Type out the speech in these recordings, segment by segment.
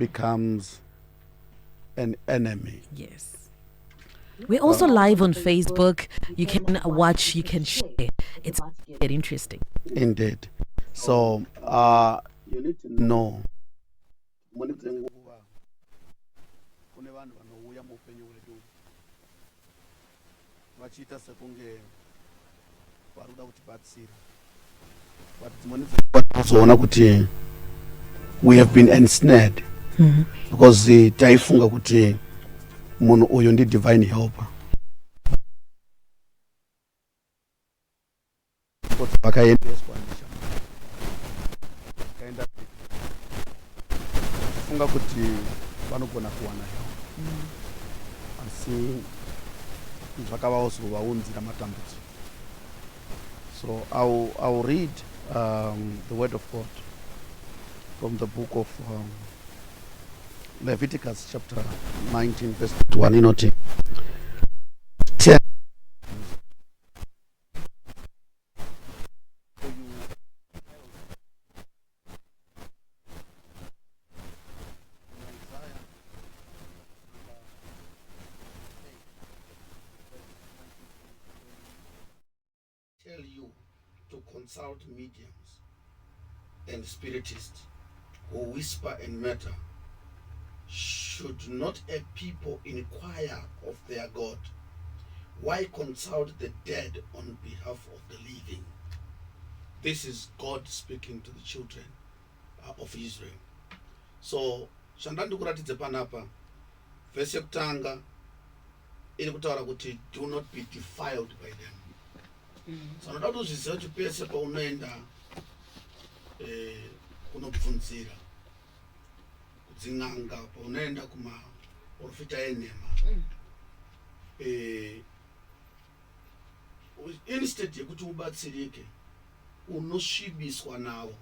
Becomes an enemy. Yes. We're also live on Facebook. You can watch, you can share. It's very interesting. Indeed. So you need to know mune dzenguva kune vanhu vanouya muupenyu hwedu vachiita sekunge vari kuda kutibatsira, but dzimweni dzenguva tinozoona kuti we have been ensnared because taifunga kuti munhu uyu ndi divine helper. Vakaendeswa neshamwari, vakaenda vachifunga kuti vanogona kuwana help, asi zvakavazovaunzira matambudziko. So I'll read the word of God from the book of Leviticus chapter 19 verse 1. Inoti 10 Isaiah tell you to consult mediums and spiritists who whisper and matter. Should not a people inquire of their God? Why consult the dead on behalf of the living? This is God speaking to the children of Israel. So chandandikuratidze panapa, vhesi yekutanga iri kutaura kuti do not be defiled by them. So unoda kuti uzvizive kuti pese paunoenda kunobvunzira kudzin'anga, paunoenda kumaprofita enhema, instead yekuti ubatsirike, unosvibiswa navo.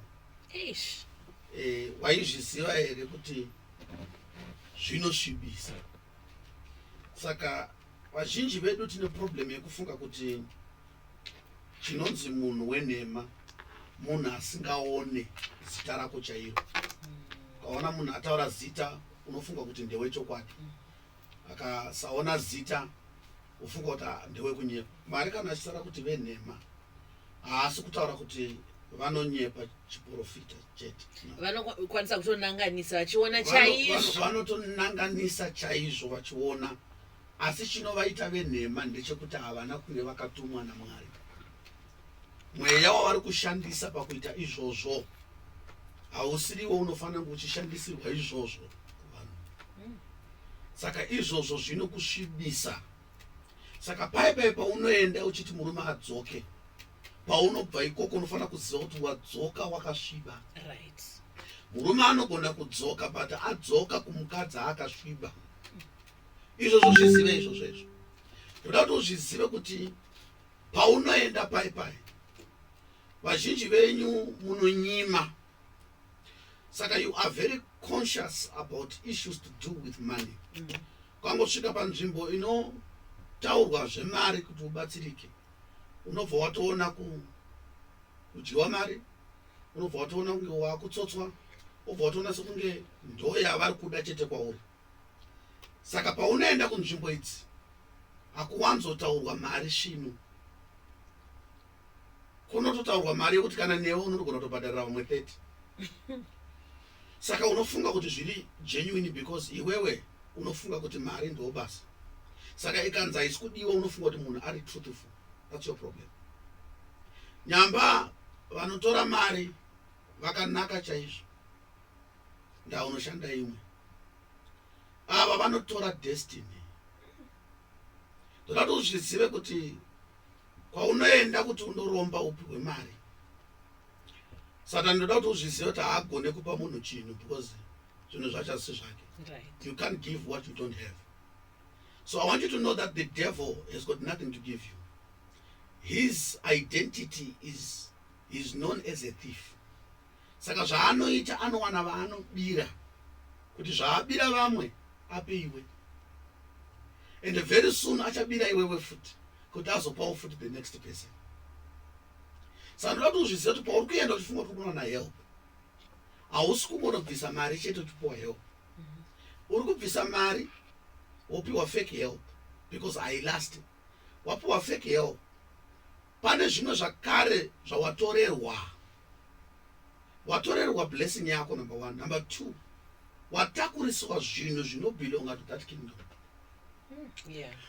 Eish. Waizviziva here kuti zvinosvibisa? Saka vazhinji vedu tine problem yekufunga kuti chinonzi munhu wenhema munhu asingaone zita rako chairo. Ukaona munhu ataura zita, unofunga kuti ndewechokwadi. Akasaona zita, ufunga kuti, "Ah, ndewekunyepa." Mwari kana achitaura kuti venhema, haasi kutaura kuti vanonyepa chiprofita chete, no. Vanokwanisa kutonanganisa vachiona chaizvo. Vanotonanganisa chaizvo vachiona, asi chinovaita venhema ndechekuti havana kunge vakatumwa naMwari. Mweya wavari kushandisa pakuita izvozvo hausiriwo unofanira kunge uchishandisirwa izvozvo kuvanhu. Saka izvozvo zvinokusvibisa. Saka pai pai paunoenda uchiti murume adzoke, paunobva ikoko unofanira kuziva kuti wadzoka wakasviba. Murume anogona kudzoka, but adzoka kumukadzi akasviba. Izvozvo zvizive izvozvo. Izvo ndoda kuti uzvizive kuti paunoenda pai pai, vazhinji venyu munonyima, saka you are very conscious about issues to do with money. Ukangosvika panzvimbo inotaurwa zvemari kuti ubatsirike, unobva watoona kudyiwa mari, unobva watoona kunge wakutsotswa, ubva watoona sekunge ndo yavari kuda chete kwauri. Saka paunoenda kunzvimbo idzi, hakuwanzotaurwa mari svinu, kunototaurwa mari yekuti kana newe unogona kutobhadharira vamwe 30. Saka unofunga kuti zviri genuine because iwewe unofunga kuti mari ndo basa. Saka ikanzi haisi kudiwa, unofunga kuti munhu ari truthful. That's your problem. Nyamba vanotora mari vakanaka chaizvo, ndaunoshanda imwe. Ava vanotora destiny. Ndoda kuti uzvizive kuti kwaunoenda kuti undoromba upiwe mari, Satani, ndoda kuti uzvizive kuti haagone kupa munhu chinhu because zvinhu zvacho hazisi zvake. You can't give what you don't have. So I want you to know that the devil has got nothing to give you. His identity is known as a thief. Saka zvaanoita, anowana vaanobira kuti zvaabira vamwe ape iwe, and very soon achabira iwewe futi kuti azopawo futi the next person. Saka ndoda kuti uzvizive kuti pauri kuenda uchifunga kuti kunowana help, hausi kungonobvisa mari chete uchipiwa help. Uri kubvisa mari, wopiwa fake help because hailasti. Wapiwa fake help, pane zvimwe zvakare zvawatorerwa. Watorerwa blessing yako, number one. Number two, watakuriswa zvinhu zvinobelonga to that kingdom.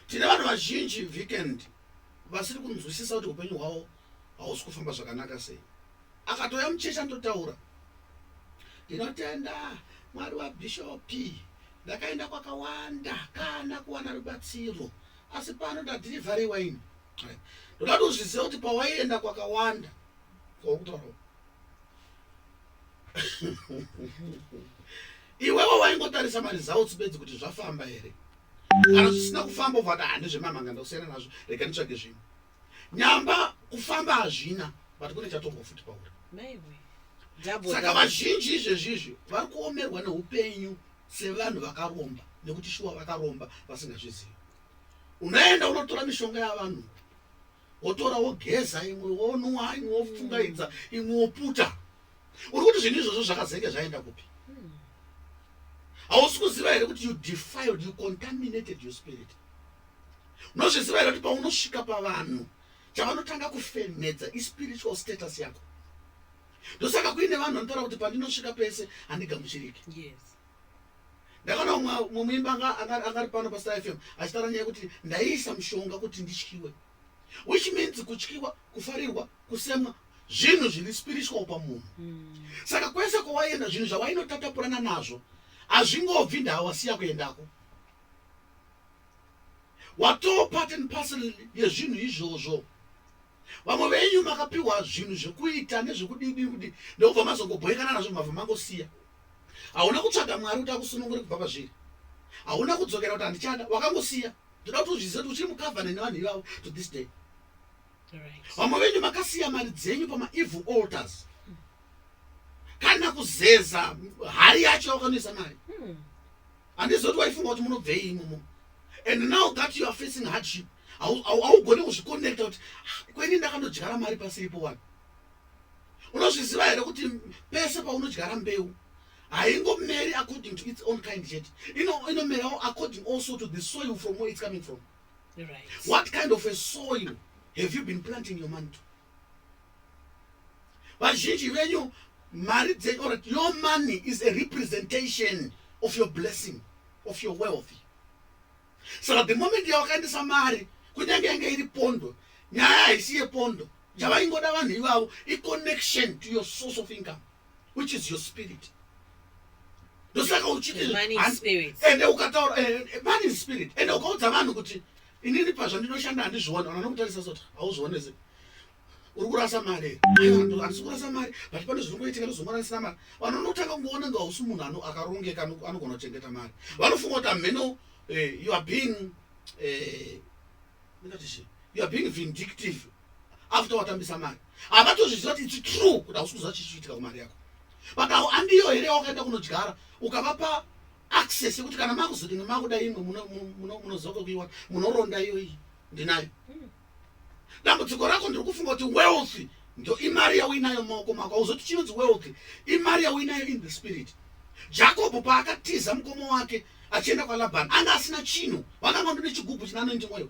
Tine vanhu vazhinji weekend vasiri kunzwisisa kuti upenyu hwavo hausi kufamba zvakanaka sei. Akatouya muchechi anototaura, "Ndinotenda Mwari wabhishopi, ndakaenda kwakawanda kana kuwana rubatsiro, asi pano ndadhirivhariwa ini." Ndoda kuti uzvizive kuti pawaienda kwakawanda kwauri kutaura, iwewe waingotarisa maresults bedzi kuti zvafamba here. Kana zvisina kufamba, ubva kuti, "Handizvemamanga, ndakusiyana nazvo, rega nditsvage zvimwe." Nyamba kufamba hazvina, but kune chatorwa futi pauri. Maiwe. Double, Saka double. vazhinji izvezvizvi vari kuomerwa neupenyu sevanhu vakaromba, nekuti shuwa vakaromba vasingazvizivi. Unoenda unotora mishonga yavanhu, wotora, wogeza, imwe wonwa, imwe wopfungaidza, imwe woputa. Uri kuti zvinhu izvozvo zvakazenge zvaenda kupi? Hausi kuziva here kuti you defiled, you contaminated your spirit? Unozviziva here kuti paunosvika pavanhu, chavanotanga kufemedza ispiritual status yako? Ndosaka kuine vanhu vanotaura kuti, "Pandinosvika pese handigamuchiriki." Ndakaona umwe muimba anga ari pano paStar FM achitaura nyaya yekuti, "Ndaiisa mushonga kuti ndityiwe," which means kutyiwa, kufarirwa, kusemwa, zvinhu zviri spiritual pamunhu. Saka kwese kwawaenda, zvinhu zvawainotatapurana nazvo hazvingobvi. Ndawasiya kuendako, watoo part and parcel yezvinhu izvozvo. Vamwe venyu makapiwa zvinhu zvekuita nezvekudidi kudi, ndokubva mazongobhoekana nazvo, mabva mangosiya. Hauna kutsvaga Mwari kuti akusunungure kubva pazviri, hauna kudzokera kuti handichada, wakangosiya. Ndoda kuti uzvizive kuti uchiri mucovenant nevanhu ivavo to this day. Vamwe venyu makasiya mari dzenyu pamaevil altars, kana kuzeza hari yacho yawakanoisa mari. Handizivi kuti waifunga kuti munobvei imomo. And now that you are facing hardship, haugoni kuzviconnecta kuti, "Ah, kweni ndakandodyara mari pasiripo wani." Unozviziva here kuti pese paunodyara mbeu, haingomeri according to its own kind chete, inomerawo according also to the soil from where it's coming from? What kind of a soil have you been planting your money to? Vazhinji venyu mari dzenyu, or your money is a representation of your blessing, of your wealth. Saka the moment yawakaendesa mari, kunyange yange iri pondo, nyaya haisi yepondo. Chavaingoda vanhu ivavo iconnection to your source of income, which is your spirit. Ndosaka uchiti Money is spirit. Ende ukataura money is spirit, ende ukaudza vanhu kuti, "Inini pazvandinoshanda handizvioni," vanhu vanokutarisa soti, "Hauzvione sei? Uri kurasa mari here?" "Aiwa, handisi kurasa mari, but pane zvinongoitika, ndozongona ndisina mari." Vanhu vanotanga kungoona nga hausi munhu akarongeka, anogona kuchengeta mari. Vanofunga kuti hameno, you are being ndingati chii, you are being vindictive after watambisa mari. Havatozviziva kuti it's true kuti hausi kuziva chichiitika kumari yako. But handiyo here wakaenda kunodyara, ukavapa access yekuti kana makuzodini, makuda imwe, munoziva kwekuiwana, munoronda iyoyi ndinayo? Dambudziko rako, ndiri kufunga kuti wealth ndo imari yauinayo mumaoko mako. Hauzoti chinonzi wealth imari yauinayo in the spirit. Jakobho paakatiza mukoma wake achienda kwaLabhani, anga asina chinhu, vakanga ndine chigubhu china anointing oil.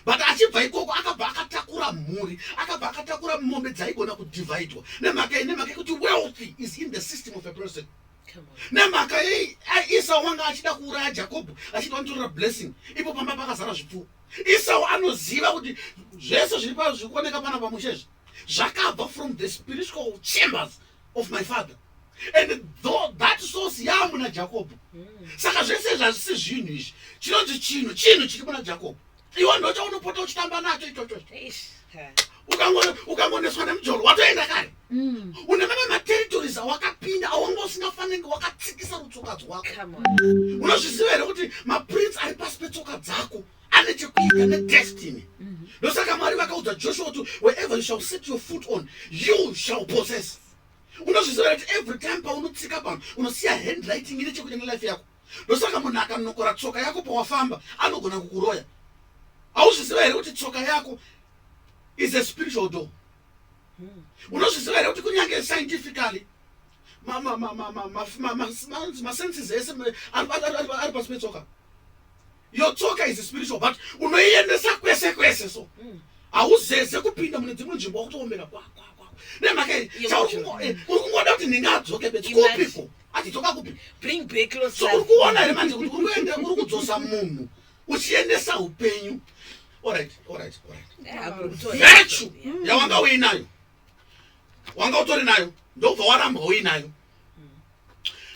But achibva ikoko, akabva akatakura mhuri, akabva akatakura mombe dzaigona kudhivhaidwa. Nemhaka yei? Nemhaka yekuti wealth is in the system of a person. Come on. Nemhaka yei Esau wanga achida kuuraya Jakobho, achida kunitorera blessing, ipo pamba pakazara zvipfuwo? Esau anoziva kuti zvese zviri zviri kuoneka pana pamusha izvi zvakabva from the spiritual chambers of my father, and though that source yaamuna Jakobho, saka zvese izvi hazvisi zvinhu izvi. Chinonzi chinhu, chinhu chiri muna Jakobho. Iwe ndo chaunopota uchitamba nacho ichocho. Eish. Ha. Ukangoneswa nemujolo, watoenda kare. Une mamwe materitories awakapinda awanga usingafaniri, wakatsikisa rutsoka dzwako. Come on. Unozviziva here kuti maprince ari pasi petsoka dzako ane chekuita nedestiny? Ndosaka Mwari vakaudza Joshua kuti, "Wherever you shall set your foot on, you shall possess." Unozviziva here kuti every time paunotsika pano, unosiya handwriting ine chekuita nelife yako? Ndosaka munhu akanokora tsoka yako pawafamba, anogona kukuroya. Hauzviziva here kuti tsoka yako is a spiritual door? Unozviziva here kuti kunyange scientifically Masenses ese ari pasi petsoka. Your tsoka is spiritual, but unoiendesa kwese kwese, so hauzeze kupinda mune dzimwe nzvimbo, wakutoomera kwa kwa kwa nemhaka iyi. Ye Chauri macho. uri kungoda kuti ndinge adzoke bedzi. Imagine. Kupiko achidzoka kupi? Bring back close So uri kuona here manje kuti uri kuenda, uri kudzosa munhu uchiendesa upenyu? Alright. Virtue yawanga uinayo, wanga utori nayo, ndobva warambwa uinayo,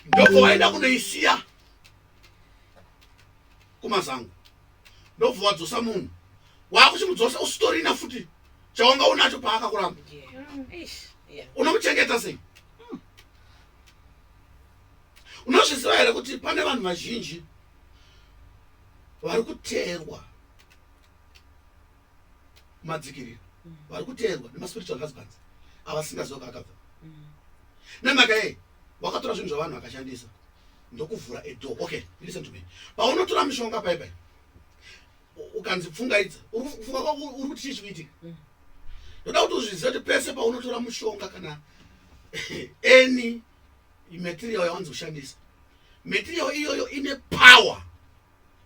ndobva waenda kunoisiya kumazango, ndobva wadzosa munhu, waakuchimudzosa usitorina futi chawanga unacho paakakuramba. Unomuchengeta sei? Unozviziva here kuti pane vanhu vazhinji vari kuteerwa madzikiriro, vari kuteerwa nemaspiritual husbands avasingaziva kwaakabva? Nemhaka yei? Wakatora zvinhu zvavanhu vakashandisa, ndokuvhura a door. Okay, listen to me. Paunotora mishonga paipai, ukanzi pfungaidza, uri kufunga kwako uri kuti chii chikuitika? Ndoda kuti uzvizive kuti pese paunotora mushonga kana any material yawanzi kushandisa, material iyoyo ine power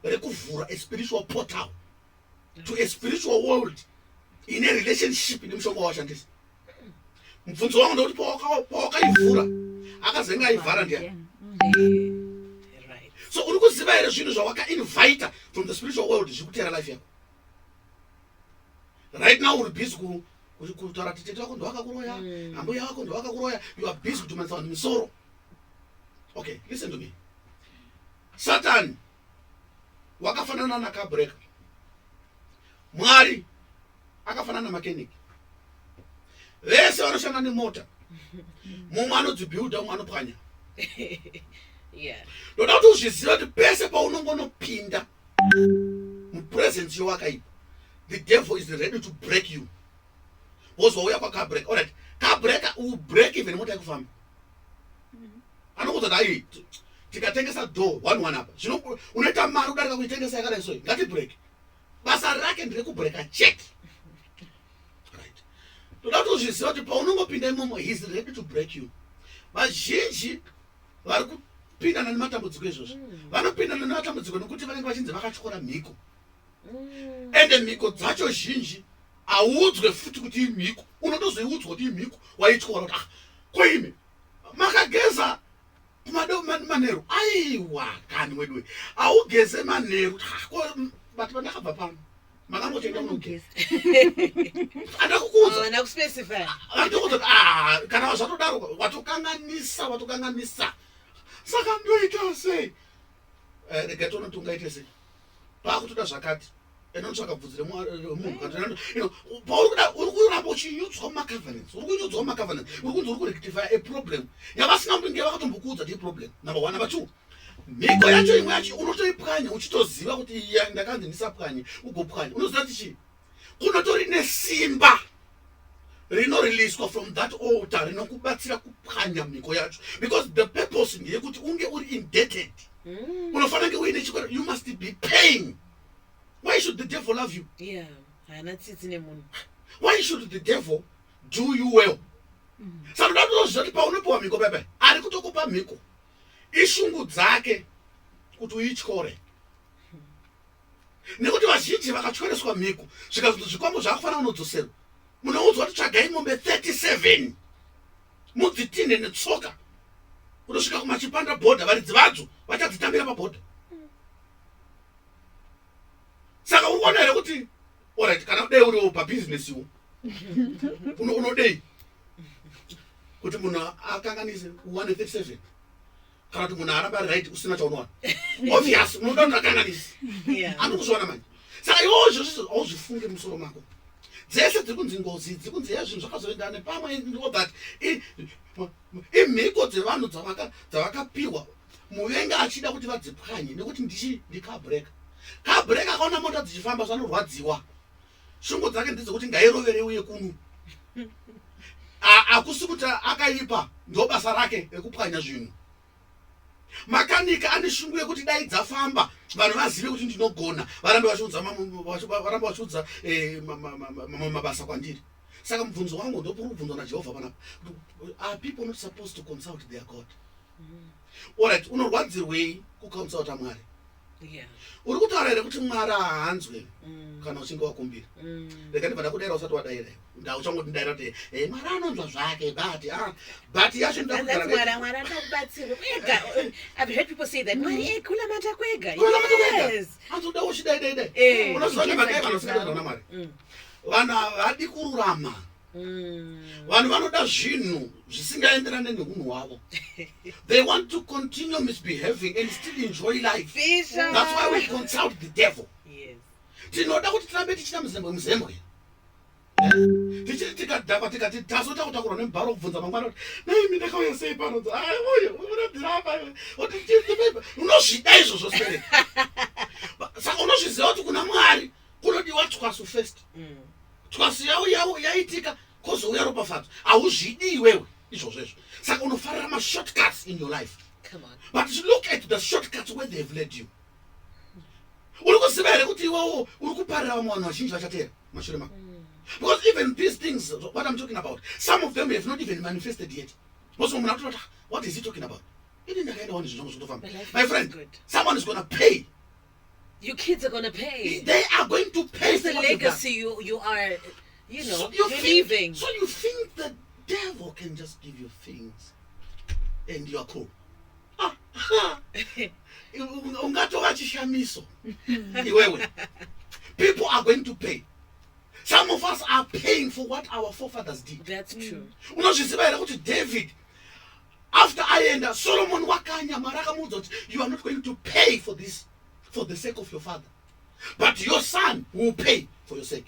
rekuvhura a spiritual portal to a spiritual world ine relationship nemushonga wawashandisa. Mubvunzo wangu ndekuti pawakaivhura, akazenge aivhara ndiani? So uri kuziva here zvinhu zvawakainvita from the spiritual world zviri kutera life yako right now? Uri busy kutaura kuti tete wako ndowakakuroya, ambuya wako ndowakakuroya. You are busy kudhumanisa vanhu misoro. Okay, listen to me. Satan wakafanana nakabreka, Mwari akafanana namechanic. Vese vanoshanda nemota, mumwe anodzibuilda, mumwe anopwanya. Ndoda kuti uzvizive kuti pese paunongonopinda mupresence yowakaipa, the devil is ready to break you because wauya kwakabreak. Alright, kabreaker will break even mota yekufamba. Anokuudza kuti ai, tikatengesa door one one apa, zvino unoita mari kudarika kuitengesa yakadai, so ngatibreak. Basa rake nderekubreaka chete, right? Toda kuti uzviziva kuti paunongopinda imomo, he is ready to break you. Vazhinji vari kupindana nematambudziko izvozvo, vanopindana nematambudziko nekuti vanenge vachinzi vakatyora mhiko. Ende mhiko dzacho zhinji hauudzwe futi kuti imhiko, unotozoiudzwa kuti imhiko waityora, kuti ah, koimi makageza kumado manheru? Aiwa kani weduwe, haugeze manheru. Ah, ko but pandakabva pano makangotenda unogeza, andakukuudza. Havana kuspecify. Vandokuudza kuti ah, kana zvatodaro watokanganisa, watokanganisa, saka ndoita sei? Rega tione kuti ungaite sei. Paakutoda zvakati, enotsvaka bvudzi remunhu. Kana pauri kuda, uri kuramba uchinyudzwa mumacovenants, uri kunyudzwa mumacovenants, uri kunzi uri kurectify a problem yavasina kunge vakatombokuudza kuti iproblem. Number one. Number two, mhiko yacho imwe yacho unotoipwanya uchitoziva kuti iya ndakanzi ndisapwanye, ugopwanya. Unoziva kuti chii? Kunotori nesimba rinoreleaswa from that altar rinokubatsira kupwanya mhiko yacho, because the purpose ndeyekuti unge uri indebted. Unofanira kunge uine chikwereti. You must be paying. Why should the devil love you? Yeah, haana tsitsi nemunhu. Why should the devil do you well? Saka ndoda kutoziva kuti paunopiwa mhiko pepe, ari kutokupa mhiko ishungu dzake kuti uityore, nekuti vazhinji vakatyoreswa mhiko, zvikazoti zvikwambo zvaakufanira kunodzoserwa, munoudzwa kuti tsvagai mombe 37, mudzitinhe netsoka kutosvika kumachipanda bhodha, varidzi vadzo vachadzitambira pabhodha. Saka uri kuona here kuti, alright, kana dei uriwo pabhizinesiwo, unodei kuti munhu akanganise uwane 37, kana kuti munhu arambe ari right usina chaunowana? Obvious, unoda kuti akanganise. Andikuzviona manje. Saka iwewo izvozvo hauzvifunge musoro mako. Dzese dziri kunzi ngozi, dziri kunzi ye zvinhu zvakazoenda nepamwe and all that, imhiko dzevanhu dzavakapiwa, muvengi achida kuti vadzipwanye, nekuti ndichi ndikabreka kabreka. Akaona mota dzichifamba, zvanorwadziwa. Shungu dzake ndedzekuti ngairovere uye kuno. Hakusi kuti akaipa, ndo basa rake rekupwanya zvinhu. Makanika ane shungu yekuti dai dzafamba, vanhu vazive kuti ndinogona, varambe vachiudza mamwe mabasa kwandiri. Saka mubvunzo wangu ndopuri kubvunzwa naJehovha panapa, are people not supposed to consult their God? Alright, unorwadzirwei kuconsulta Mwari? Uri kutaura here kuti Mwari haanzwe kana uchinge wakumbira? Rega ndibva ndakudayira usati wadayira. Ndauchangoti kuti e Mwari anonzwa zvake, but ah, but yacho ndoda And that's kugara. Mwari, Mwari anoda kubatsirwa kwega. I've heard people say that Mwari ega, kunamata kwega. Kunamata kwega. Yes. Anzoda uchidaidai. Unoziva nemhaka yevanhu vasingada namwari. Vanhu havadi kururama. Vanhu vanoda zvinhu zvisingaenderane neunhu hwavo. They want to continue misbehaving and still enjoy life. Bishop. That's why we consult the devil. Tinoda kuti tirambe tichita muzembwe muzembwe. Tichiti tikadhakwa, tikati taso, takutakurwa nemubharo, kubvunza mangwana kuti naimi ndakauya sei pano. Uye unabvira apa unozvida izvozvo sere. Saka unozviziva kuti kuna Mwari kunodiwa twasu first. Twasu yau yaitika, kozouya ropafadzo. Hauzvidi iwewe izvozvo izvo. Saka unofarira mashortcuts in your life. Come on. But look at the shortcuts where they've led you. Uri kuziva here kuti iwewo uri kuparira vamwe vanhu vazhinji vachateera mashure mako? Because even these things what I'm talking about, some of them have not even manifested yet. Because munhu akutoti, "Ah, what is he talking about? Ini ndakaenda wani, zvinhu zvangu zvotofamba." My life My is friend, good. someone is gonna pay. Your kids are gonna pay. They are going to pay It's for the what you've done. legacy you are, So you you're think, leaving. So you think the devil can just give you things and you are cool? Ah, ungatova chishamiso iwewe. People are going to pay. Some of us are paying for what our forefathers did. That's true. Unozviziva here kuti David, after aenda, Solomon wakanya. Mwari akamuudza kuti you are not going to pay for this for the sake of your father, but your son will pay for your sake,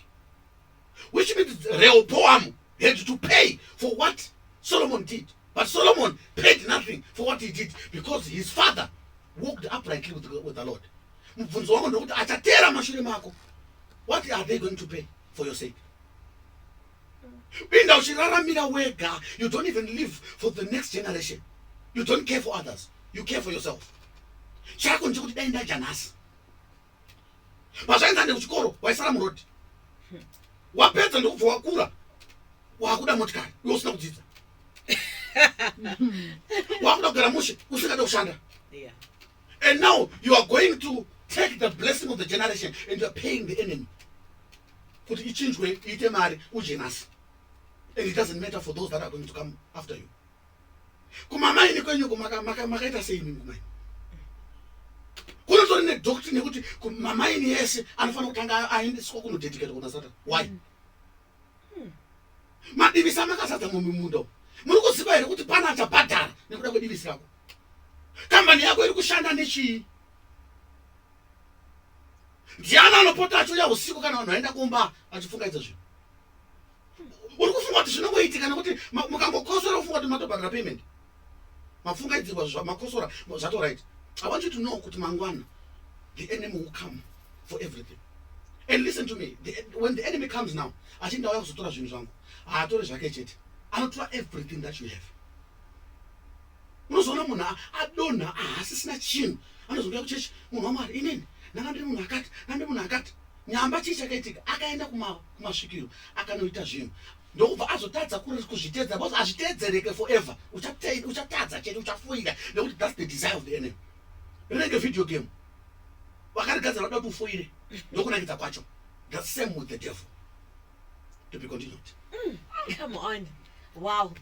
which means Rehoboam had to pay for what Solomon did. But Solomon paid nothing for what he did because his father walked uprightly with the Lord. Mubvunzo wangu ndokuti achateera mashure mako, what are they going to pay for your sake? Pinda uchiraramira wega. You don't even live for the next generation. You don't care for others, you care for yourself. Chako ndechekuti dai ndadya nhasi. Pazvainzi ande kuchikoro, waisara murodhi. Wapedza, ndokubva wakura, wakuda motikari iwe usina kudzidza, wakuda kugara mushe usingade kushanda. And now you are going to take the blessing of the generation and you are paying the enemy kuti ichinjwe iite mari udye nhasi, and it doesn't matter for those that are going to come after you. Kumamaini kwenyuko makaita sei imimi kumaini? Kunotori nedoctrine yekuti mamaini yese anofanira kutanga aendeswa kunodedicate kuna Satan. Why? Madivisi amakazadza mumunda umu, muri kuziva here kuti pana achabhadhara nekuda kwedivisi rako? Kambani yako iri kushanda nechii? Ndiani anopota achiuya usiku kana vanhu vaenda kumba achifungaidza zvinhu? Uri kufunga kuti zvinongoitika nekuti mukangokosora, kufunga kuti matobhadhara payment, mafungaidzirwa, makosora, zvato right. I want you to know kuti mangwana the enemy will come for everything. And listen to me, when the enemy comes now achiti ndauya kuzotora zvinhu zvangu, haatori zvake chete, anotora everything that you have. Unozoona munhu adonha, haasisina chinhu, anozouya kuchechi, "Munhu waMwari, inini ndanga ndiri munhu akati, ndanga ndiri munhu akati." Nyamba chii chakaitika? Akaenda kumasvikiro akanoita zvinhu, ndokubva azotadza kuzviteedza because hazviteedzereke forever. Uchatadza chete, uchafoira, nekuti that's the desire of the enemy. Rinenge video game vakarigadzira vada kuti ufoire, ndokunakidza kwacho. The same with the devil. To be continued. Come on. Wow.